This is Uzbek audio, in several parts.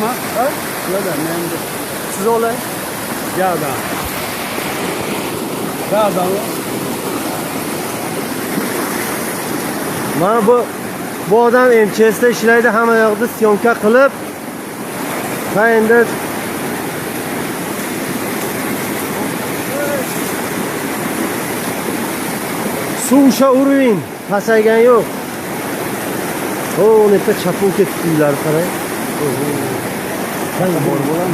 Ma. Siz olay. Yağdan. Yağdan. Mana bu odam MCS'da ishlaydi, hamma yoqda syomka qilib, ha endi suv o'sha uruin, pasaygan yo'q. O, nepa chapun ketdi uylar, qarang.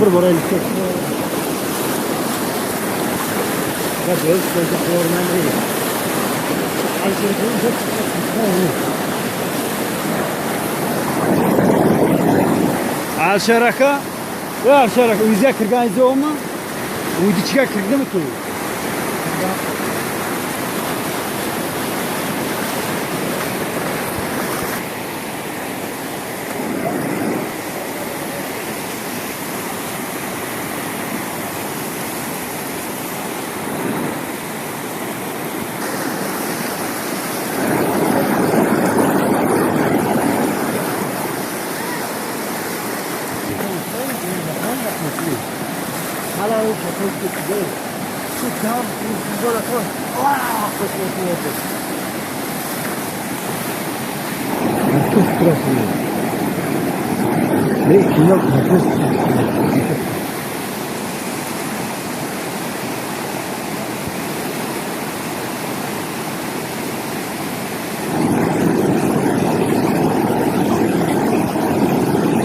Bir boraylik. Alisher aka, Alisher aka, uyingizga kirganingiz yo'qmi? Uyni ichiga kirdimi suv?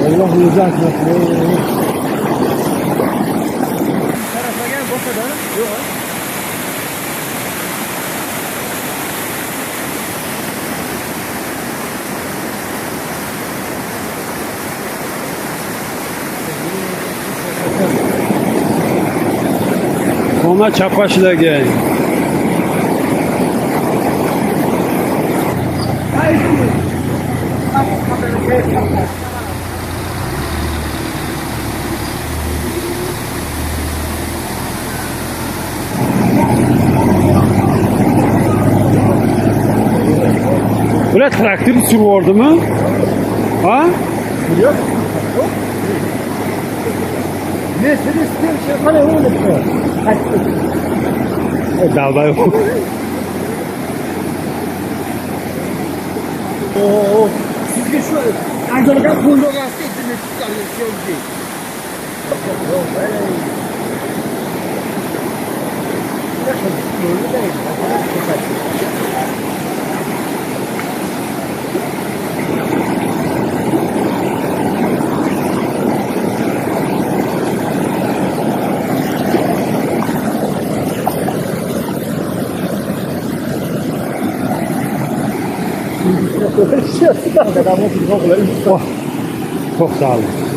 Allah o'zi aytmoqchi. Tarafaga bosadi, yo'q. Xona chapashlagan. Bular traktor surib yubordimi? Ha? Yo'q. Mercedes qanday o'ylabdi? Dalbay. Sizga shu anjolga qo'l o'g'asi aytdim. To'xtaldi.